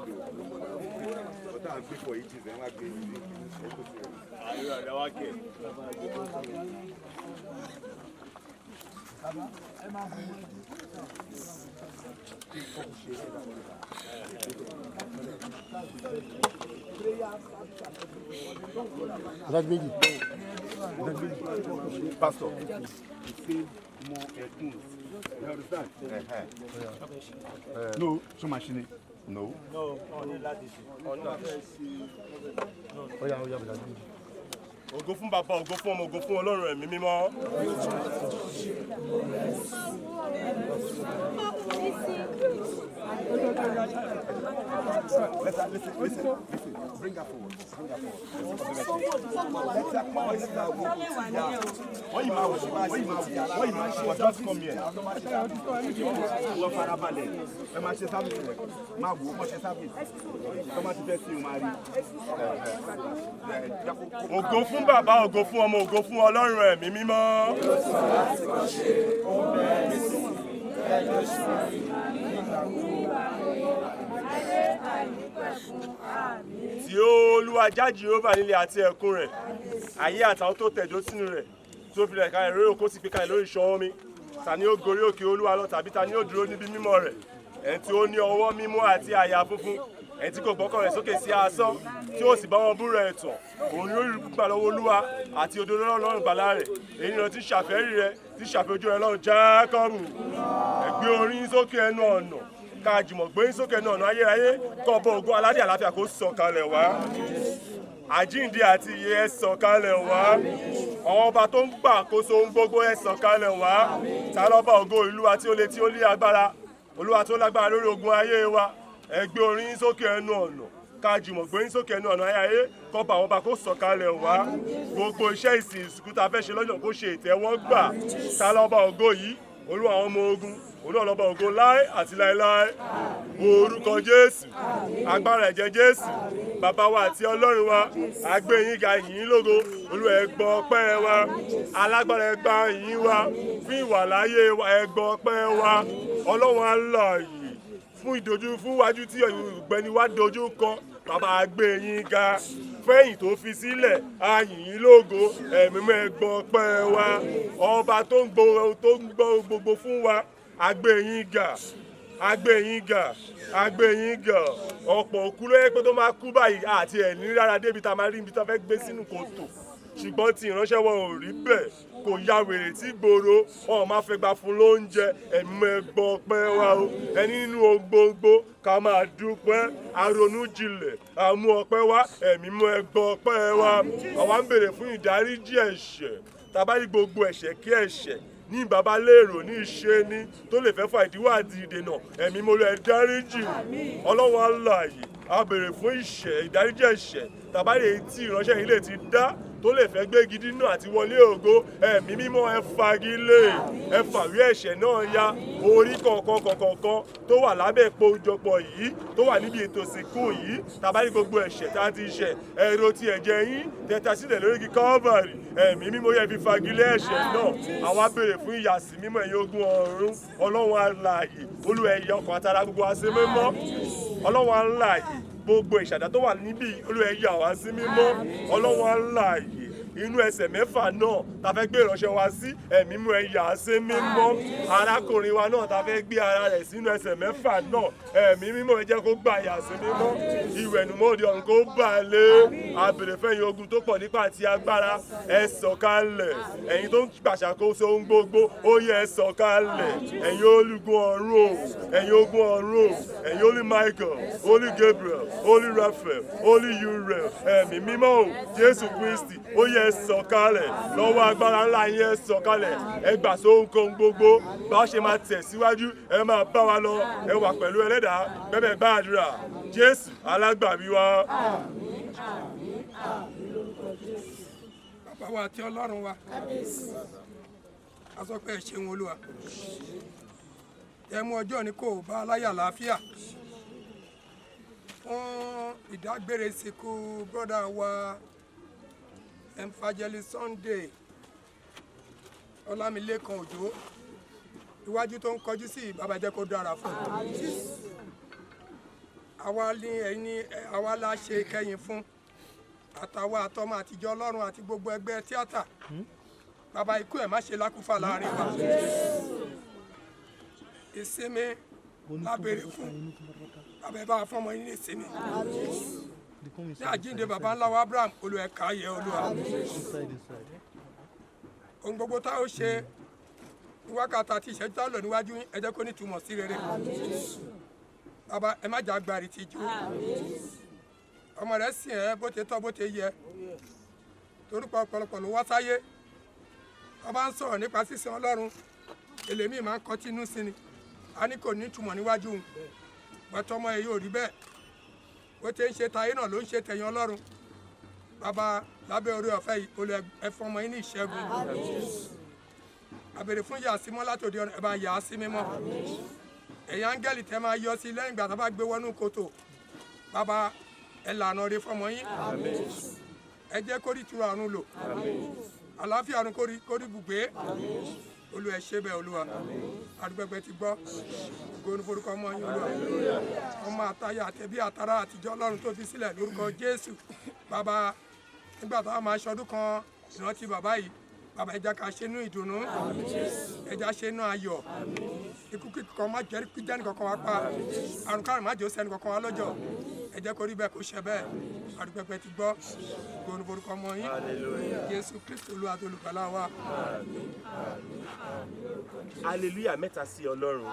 Gbé o. Ọ̀tá à ń gbé for ages, ẹ̀ wá gbé sí ẹ̀ kó sí ẹ̀. Pastor, you save more ẹkún. You understand? No, ṣó máa ṣe ni? No. Ó yá, ó yá, bọ̀dá méjì. Ògo fún Bàbá, ògo fún Ọmọ, ògo fún Ọlọ́run Ẹ̀mí Mímọ́. Listen, listen, listen, listen. Bring her forward. Bring her forward. Let her come. Let her walk. Wọ́n yìí máa wò, wọ́n yìí máa wò, wọ́n yìí máa ṣe, just come here. Wọ́n farabalẹ̀, ẹ máa ṣe service rẹ̀, máa wò ó kọ́ ṣe service. Tó máa ti fẹ́ sí o máa rí. Ògo fún Bàbá, ògo fún Ọmọ, ògo fún Ọlọ́run Ẹ̀mí Mímọ́. Tí Olúwa já Jèhófà nílé àti ẹ̀kún rẹ̀, ayé àtàwọn tó tẹ̀dó sínú rẹ̀, tí ó fi rẹ̀ kalẹ̀ lórí òkú, sì gbé kalẹ̀ lórí ìṣàn omi. Ta ni ó gorí òkè Olúwa lọ, tàbí ta ni ó dúró níbi mímọ́ rẹ̀? Ẹni tí ó ní ọwọ́ mímọ́ àti àyà funfun, ẹni tí kò gbọ́kàn rẹ̀ sókè sí asán, tí ó sì bá wọn búra ẹ̀tàn, òun ni ó rí gbà lọ́wọ́ Olúwa àti òdodo Ọlọ́run gbàlà rẹ̀. Èyí ni tí ṣàfẹ́rí rẹ̀, tí ṣàfẹ́jú rẹ̀ lọ́run Jákọ́bù. Ẹ gbé orí yín sókè, ẹnu ọ̀nà, ká jùmọ̀ gbé yín sókè, ẹnu ọ̀nà ayérayé, kọ́ ọba ògo aládé àlàáfíà kó sọ̀kalẹ̀ wá. Àjíǹde àti ìyè, ẹ sọ̀kalẹ̀ wá. Àwọn ọba tó ń gbàkóso ohun gbogbo, ẹ sọ̀kalẹ̀ wá. Ta lọ́ba ògo ìlú wa tí ó le, tí ó lé agbára? Olúwa tó lágbára lórí ogun ayé wa. Ẹ gbé orí yín sókè, ẹnu ọ̀nà, ká jùmọ̀ gbé yín sókè, ẹnu ọ̀nà ayé, kọ́ba àwọn ọba kó sọ̀kalẹ̀ wá. Gbogbo iṣẹ́ ìsìn ìsìnkú tá a fẹ́ ṣe lọ́jọ́ kó ṣe ìtẹ́wọ́gbà. Ta lọ́ba ògo yìí? Olúwa àwọn ọmọ ogun, Olúwa lọ́ba ògo láé àti láéláé. Orúkọ Jésù, agbára ẹ̀jẹ̀ Jésù, Bàbá wa àti Ọlọ́run wa, a gbé yín ga, yìn lógo. Olúwa, ẹ gbọ́ ọpẹ́ wa. Alágbára, ẹ gbà yín wa fún ìwàláyé wa. Ẹ gbọ́ ọpẹ́ wa. Ọlọ́run alààyè, fún ìdojú fún wájú tí ọ̀gbẹ́ni wa dojú kọ, Bàbá, a gbé yín ga. Fẹ́yìn tó fi sílẹ̀, a yìn yín lógo. Ẹ̀mí mọ́, ẹ gbọ́ ọpẹ́ wa. Ọba tó ń gbọ́ gbogbo fún wa, a gbé yín ga, a gbé yín ga, a gbé yín ga. Ọ̀pọ̀ òkú ló yẹ pé tó máa kú báyìí àti ẹ̀ ní rárá débi tá a máa rí ibi tá a fẹ́ gbé sínú kòtò, ṣùgbọ́n tí ìránṣẹ́ wọn ò rí bẹ́ẹ̀. Kò ya wèrè tí gbòòrò wọn ò máa fẹ́ gbà fún lóúnjẹ. Ẹ̀mí, ẹ gbọ́ ọpẹ́ wa o. Ẹni nínú ohun gbogbo, ká máa dúpẹ́. Aronú jinlẹ̀, àmú ọpẹ́ wá. Ẹ̀mí mú, ẹ gbọ́ ọpẹ́ wa. Àwa ń béèrè fún ìdáríjì ẹ̀ṣẹ̀. Tàbá rí gbogbo ẹ̀ṣẹ̀ kí ẹ̀ṣẹ̀ ní bàbá lérò ní ìṣe ní tó lè fẹ́ fa ìdíwọ́ àti ìdènà, ẹ̀mí mo lọ, ẹ dáríjì. Ọlọ́run alààyè, a béèrè fún ìṣẹ̀ ìdáríjì ẹ̀ṣẹ̀. Tàbá lè tí ìránṣẹ́ yìí lè ti dá tó lè fẹ́ gbé gidi náà àti wọlé ògo, Ẹ̀mí Mímọ́, ẹ fagilé, ẹ fàwé ẹ̀ṣẹ̀ náà ya. Orí kọ̀ọ̀kan kọ̀ọ̀kan tó wà lábẹ́ ìpéjọpọ̀ yìí, tó wà níbi ètò ìsìnkú yìí, tàbá ní gbogbo ẹ̀ṣẹ̀ tá a ti ṣẹ̀, ẹ̀rọ ti ẹ̀jẹ̀ yín tẹ̀ta sílẹ̀ lórí igi Calvary, Ẹ̀mí Mímọ́ yẹ fi fagilé ẹ̀ṣẹ̀ náà. Àwa béèrè fún ìyàsí mímọ́. Ẹ̀yin ogun ọ̀run, Ọlọ́run alààyè, Olúwa, ẹ̀yẹ ọkàn àtàrà gbogbo wa sí mímọ́. Ọlọ́run alààyè, gbogbo ìṣàdá tó wà níbí, Olúwa, ẹ yà wá sí mímọ́. Ọlọ́run alààyè, inú ẹsẹ̀ mẹ́fà náà ta fẹ́ gbé ìránṣẹ́ wa sí, Ẹ̀mí mú, ẹ yà á sí mímọ́. Arákùnrin wa náà ta fẹ́ gbé ara rẹ̀ sínú ẹsẹ̀ mẹ́fà náà, Ẹ̀mí Mímọ́, ẹ jẹ́ kó gbà yà sí mímọ́. Ìwẹ̀nùmọ́ òde ọ̀run kó bà lé. Àbèrè fẹ́yìn ogun tó pọ̀ nípa àti agbára, ẹ sọ̀kalẹ̀. Ẹ̀yin tó ń gbàṣàkóso ohun gbogbo, ó yẹ, ẹ sọ̀kalẹ̀. Ẹ̀yin olùgun ọ̀run o, ẹ̀yin ogun ọ̀run o, ẹ̀yin Holy Michael, Holy Gabriel, Holy Raphael, Holy Uriel, Ẹ̀mí Mímọ́ o, Jésù Kristi, ó yẹ, ẹ sọ̀kalẹ̀ lọ́wọ́ agbára ńlá yẹn. Ẹ sọ̀kalẹ̀, ẹ gbà sóhun kan gbogbo bá a ṣe máa tẹ̀síwájú. Ẹ máa bá wa lọ, ẹ wà pẹ̀lú ẹlẹ́dàá bẹ́ẹ̀ bá àdúrà. Jésù alágbàbí wa. Bàbá wa àti Ọlọ́run wa, a sọ pé ẹ ṣeun, Olúwa. Ẹ mú ọjọ́ ní kò bá aláyà láàfíà fún ìdágbére ìsìnkú brother wa, Evangelist Sunday Ọlámilékan Òjó. Iwájú tó ń kọjú sí, Bàbá, jẹ́ kó dára fún un. Àwa ní ẹ̀yin, àwa la ṣe ìkẹyìn fún, àtàwa àtọmọ àtijọ́ Ọlọ́run àti gbogbo ẹgbẹ́ tíátà. Bàbá, ikú ẹ̀ má ṣe lákúfà láàrin wa. Ìsinmi lábẹ́rẹ́ fún bàbá. Ẹ bá wa fún ọmọ yín ní ìsinmi ní àjíǹde. Bàbá ńlá wa Abraham, Olúwa, ẹ̀ka yẹ. Olúwa, ohun gbogbo tá ó ṣe ní wákàtí àti ìṣẹ́jú tá ó lò níwájú yín, ẹ jẹ́ kó ní ìtumọ̀ sí rere. Bàbá, ẹ má jà gbàrí tìjú. Ọmọ rẹ sìn ẹ́ bó ti tọ́, bó ti yẹ, torúkọ ọ̀pọ̀lọpọ̀ ló wá sáyé. Wọ́n bá ń sọ̀rọ̀ nípa sísin Ọlọ́run, èlèmíì máa ń kọtí inú sí ni, a ní kò ní ìtumọ̀ níwájú òun. Bọ́tọ́ ọmọ ẹ yóò rí bẹ́ẹ̀. Bó ti ń ṣe tayé náà ló ń ṣe tẹ̀yìn Ọlọ́run. Bàbá, lábẹ́ orí ọ̀fẹ́ yìí, Olú ẹ fún ọmọ yín ní ìṣẹ́gun. Àbèrè fún yà sí mọ́ látòdì ọ̀run, ẹ bá yà á sí mímọ́. Ẹ̀yin áńgẹ́lì tẹ́ máa yọ sí lẹ́yìn ìgbà tó bá gbé wọnú kòtò, bàbá, ẹ lànà rẹ fọmọ yín. Ẹ jẹ́ kó rí ìtura ọ̀run lò, àlàáfíà ọ̀run kórí bùgbé. Olú, ẹ ṣe bẹ́ẹ̀. Olúwa, adúgbẹ́gbẹ́ ti gbọ́. Ògo ní forúkọ ọmọ yín, Olúwa. Ọmọ àtayà àtẹbí àtàrà àtijọ́ Ọlọ́run tó fi sílẹ̀ lórúkọ Jésù. Bàbá, nígbà táwọn máa ṣọdún kan ìrántí bàbá yìí, bàbá, ẹ jẹ́ ká ṣe inú ìdùnnú, ẹ jẹ́ ṣe inú ayọ̀. Ikú kíkan má jẹ́ kí jẹ́ nìkankan wá pa, àrùn kárùn má jẹ́ ó sẹ́ni kankan wá lọ́jọ́. Ẹ jẹ́ kó rí bẹ́ẹ̀, kó ṣe bẹ́ẹ̀. Adúgbẹ́gbẹ́ ti gbọ́. Ògo ní forúkọ ọmọ yín, Jésù Kristu, Olúwa tó olùgbàlà wa. Hallelujah mẹ́ta sí Ọlọ́run.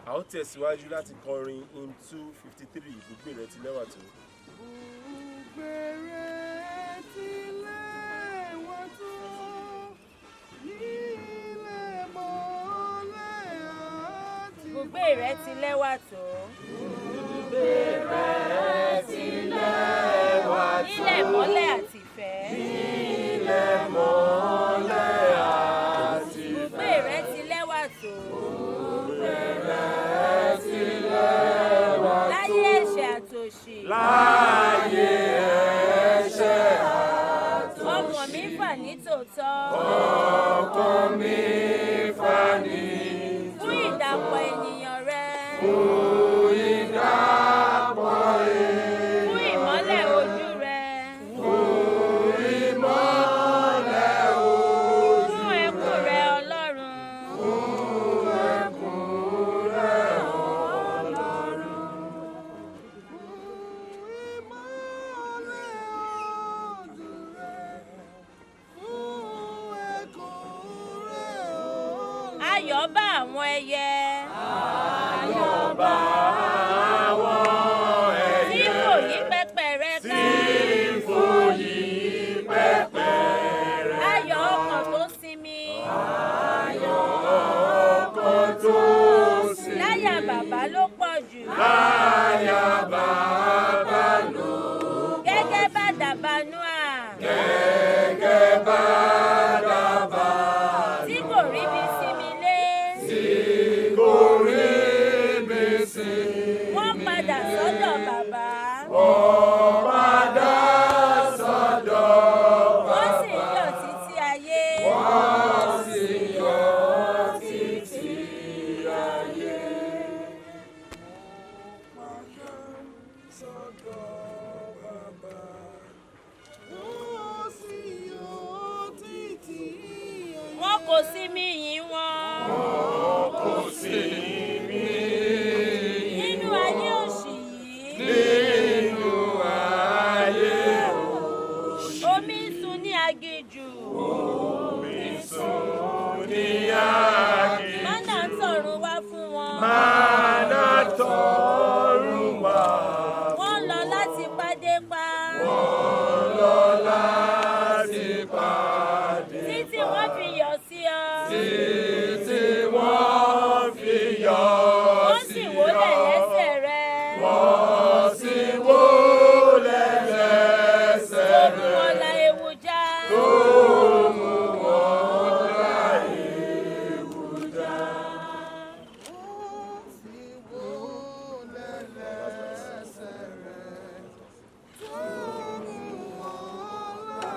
A ó tẹ̀síwájú láti kọrin hymn 253, "Ibùgbé rẹ ti lẹ́wà tó." Ibùgbé ti lẹ́wà tó, ilé mọ́lẹ̀ àti Ibùgbé rẹ ti lẹ́wà tó. Ibùgbé rẹ ti lẹ́wà tó. Nílẹ̀ mọ́lẹ̀ àti ìfẹ́. Nílẹ̀ mọ́lẹ̀ àti ìfẹ́. Ibùgbé rẹ ti lẹ́wà tó. Ibùgbé rẹ ti lẹ́wà tó. Láyé ẹ̀ṣẹ̀ àtòṣì. Láyé ẹ̀ṣẹ̀ àtòṣì. Ọkàn mi fà ní tòótọ́. Ọkàn mi fà ní Fún ìdàpọ̀ ènìyàn rẹ. Fún ìdàpọ̀ ènìyàn. Fún ìmọ́lẹ̀ ojú rẹ. Fún ìmọ́lẹ̀ ojú. Fún ẹkún rẹ, Ọlọ́run. Fún ẹkún rẹ, Ọlọ́run. Ìmọ́lẹ̀ ojú rẹ, fún ẹkún rẹ, Ọlọ́run. Ayọ̀ bá àwọn ẹyẹ. Ayọ̀ bá àwọn ẹyẹ. Tí fò yí pẹpẹ rẹ ká. Tí fò yí pẹpẹ rẹ. Ayọ̀ ọkàn tó sinmi. Ayọ̀ ọkàn tó sinmi. Láyà bàbá ló pọ̀ jù. Láyà bàbá ló. Gẹ́gẹ́ bá dàbà Nóà. Gẹ́gẹ́ bá dàbà. Tí kò rí bí sinmi lé. Tí kò rí bí sinmi. Wọ́n padà sọ́dọ̀ bàbá. Wọ́n padà sọ́dọ̀ Wọ́n sì ń bàbá. yọ̀ títí ayé. Wọ́n sì yọ̀ títí ayé. Padà sọ́dọ̀ bàbá. Wọ́n sì yọ̀ títí ayé. Wọn kò sí mí yìn wọn. Wọ́n kò sí mí. Nínú ayé òṣì yìí. Nínú ayé òṣì. Omi ń sun ní aginjù. Omi sùn ní aginjù. Mánà ń tọ̀run wá fún wọn. Mánà tọ̀run wá. Wọ́n lọ láti pàdé pa. Wọ́n lọ láti pàdé. Títí wọ́n fi yọ̀ sí ọ. Títí wọ́n fi yọ̀ Wọ́n sí sì wólẹ̀ ọ. lẹ́sẹ̀ rẹ. Wọ́n sì wólẹ̀ lẹ́sẹ̀ Tó mú rẹ̀. wọn la ewu já. Tó mú wọn la ewu já. Wọ́n sì wólẹ̀ lẹ́sẹ̀ rẹ̀. Tó mú wọn la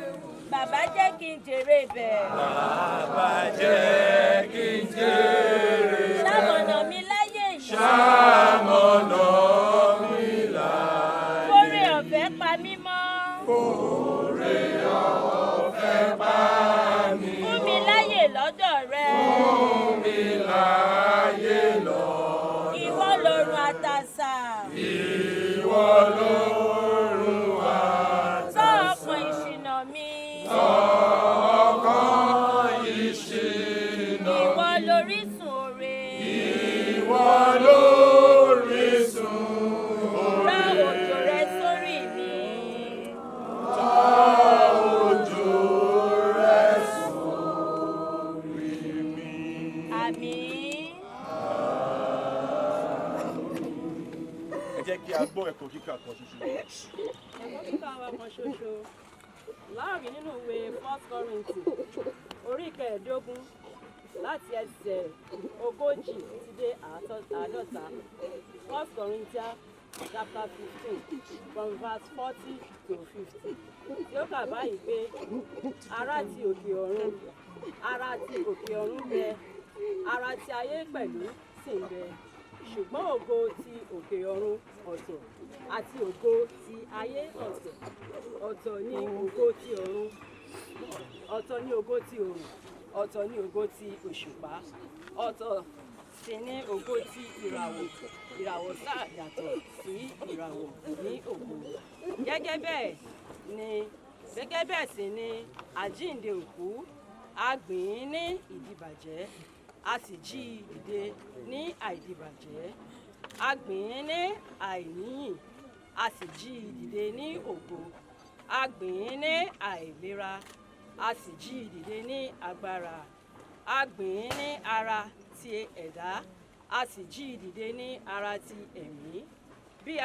ewu. Bàbá, jẹ́ kí n jèrè ibẹ̀. Bàbá, jẹ́ kí n jèrè. Ṣamọ̀nà Tọ́ ọkàn ìṣìnà mi. Ìwọ lórísun oore. Ìwọ lórísun Rọ òjò rẹ sórí mi. Òjò rẹ sórí mi. Àmín. Ẹ jẹ́ kí a gbọ́ ẹ̀kọ́ kíkà kan ṣoṣo. Ẹ̀kọ́ kíkà wa kan ṣoṣo láàrin nínú ìwé First Corinthians orí 15, láti ẹsẹ̀ 40 títí dé 50. First Corinthians chapter 15 from verse 40 to 50, tí ó kà báyìí pé, ara ti òkè ọ̀run, ara ti òkè ọ̀run bẹ, ara ti ayé pẹ̀lú sì ń bẹ, ṣùgbọ́n ògo ti òkè ọ̀run ọ̀tọ̀, àti ògo ti ayé ọ̀tọ̀. Ọ̀tọ̀ ní ògo ti ọ̀run, ọ̀tọ̀ ní ògo ti òrùn, ọ̀tọ̀ ní ògo ti òṣùpá, ọ̀tọ̀ sì ní ògo ti ìràwọ̀. Ìràwọ̀ sáà yàtọ̀ sí ìràwọ̀ ní ògo. Gẹ́gẹ́ bẹ́ẹ̀ sì ni àjíǹde òkú. A gbìn ín ní ìdìbàjẹ́, a sì jí i dìde ní àìdìbàjẹ́. A gbìn ín ní àìníyìn, a sì jí i dìde ní ògo. A gbìn ín ní àìlera, a sì jí i dìde ní agbára. A gbìn ín ní ara ti ẹ̀dá, a sì jí i dìde ní ara ti ẹ̀mí. Bí ara